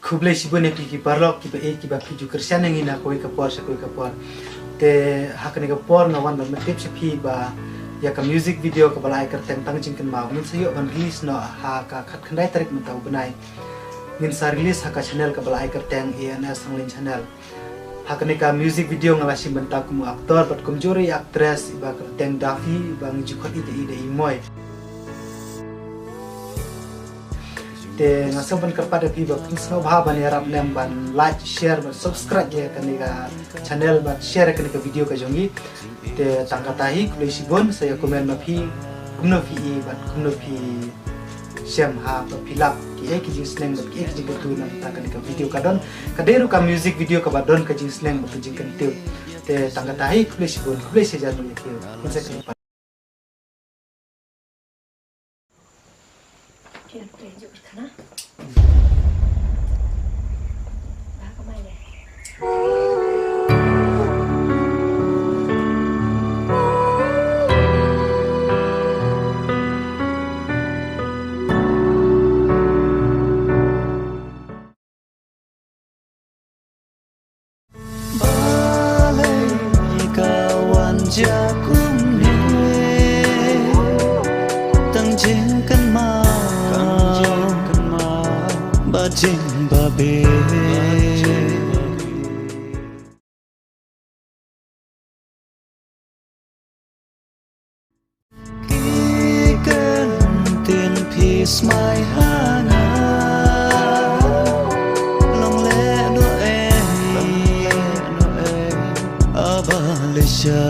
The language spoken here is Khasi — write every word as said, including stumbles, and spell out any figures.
Khublei shibun ïa phi ki paralok kiba ïeit kiba phi ju kyrshan ïa ngi na kawei ka por sha kawei ka por. Te ha kane ka por nga wan ban pyntip sha phi ba ïa ka music video kaba la ai kyrteng Tang Jingkynmaw ngin sa ïoh ban release noh ha ka khatkhyndai tarik mynta u bnai. Ngin sa release ha ka channel kaba la ai kyrteng A N S Hanglin Channel. Ha kane ka music video nga la shim bynta kum u actor bad kumjuh ruh ïa actress iba kyrteng Daffy iba ngi ju khot ïa i da i Moi. Te nga sngewbha ban kyrpad ïa phi ba phin sngewbha ban ïarap lem ban like, share bad subscribe ïa kane ka channel bad share ïa kane ka video ka jong ngi. Te tang kata hi, khublei shibun. Sa ïa comment ma phi kumno phi i bad kumno phi shem ha ba phi lap kiei ki jingsneng bad kiei ki jingkyntu na bynta kane ka video ka don. Ka dei ruh ka music video kaba don ka jingsneng bad ka jingkyntu. Te tang kata hi, khublei shibun, khublei shihajar nguh ïa phi. Ngin sa kynpad. Balei ka wan jia kumne? Tang jingkynmaw, tang jingkynmaw, ba jingbabe. Ki kyntien phi smai ha nga. Long leh noh ei, long leh noh ei, a Ba Lisha.